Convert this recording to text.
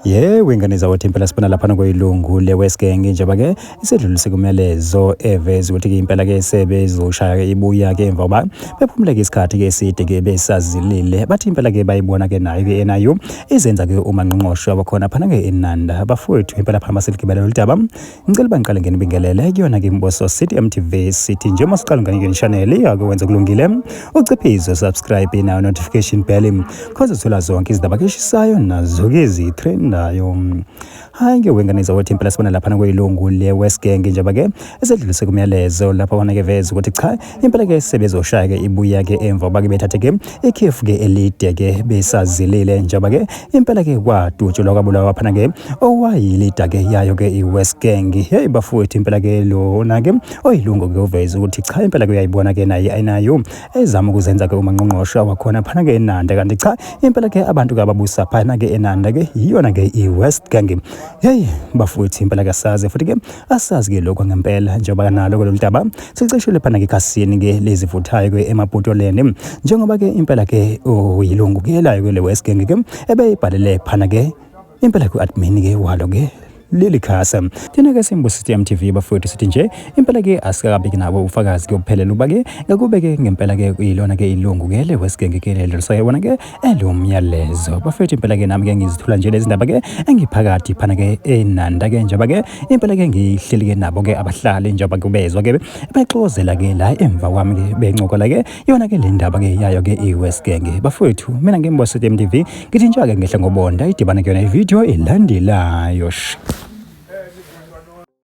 Yebo, ingane zakwethu impela sibona laphana kwilungu le-West Gang njengoba-ke isedlulise kumyalezo eveza ukuthi-ke impela-ke sebezoshaya-ke ibuya-ke emva kokuba bephumuleke isikhathi-ke eside-ke besazilile. Bathi impela-ke bayibona-ke nayo-ke enayo izenza-ke umanqonqoshe wakhona phana-ke eNanda. Bafowethu impela phana maseligibela lolu daba. Ngicela uba ngiqale ngenibingelele kuyona-ke Imboso City MTV City njengoba siqala ngane channel iyake wenza kulungile uciphize subscribe nayo notification bell khoze uthola zonke izindaba keshisayo nazo-ke ezitrendayo. Hayi ke wengane zakwethu impela sibona laphana kwilungu le-West Gang njengoba-ke esedlulise kumyalezo lapho khona-ke veza ukuthi cha impela-ke sebezoshaya-ke ibuya-ke emva kokuba-ke bethathe-ke ikhefu-ke elide-ke besazilile njengoba-ke impela-ke kwadutshulwa kwabulawa phana-ke owayilida-ke yayo-ke i-West Gang. Hey bafowethu impela-ke lona-ke oyilungu-ke uveze ukuthi cha impela-ke uyayibona-ke naye ayinayo ezama ukuzenza-ke umanqonqosha wakhona phana-ke eNanda, kanti cha impela-ke abantu-ke ababusa phana-ke eNanda-ke yiyona-ke i-West Gang. Hey bafowethu impela-ke asazi futhi-ke asazi-ke lokho ngempela njengoba nalo-ke lolu daba sicishile phana-ke ekhasini-ke lezivuthayo-ke emabhotoleni njengoba-ke impela-ke oyilungu ke layo-ke le West Gang-ke ebeyibhalele phana-ke impela ku-admin-ke walo-ke leli khasa. Thina-ke simbusisi MTV bafowethu sithi nje impela-ke asikakabiki nabo ubufakazi-ke obuphelele uba-ke ngakube-ke ngempela-ke kuyilona-ke ilungu-ke le West Gang ke lelo sayibona-ke elomyalezo. Bafowethu impela-ke nami-ke ngizithula nje lezi ndaba-ke engiphakathi phana-ke eNanda-ke njengoba-ke impela-ke ngihleli-ke nabo-ke abahlali njengoba kubezwa-ke bexokozela-ke la emva kwami-ke bencokola-ke yona-ke le ndaba-ke yayo-ke i-West Gang. Bafowethu mina ngimbosisi MTV ngithi nje-ke ngehle ngobonda idibane kuyona ividiyo elandelayo.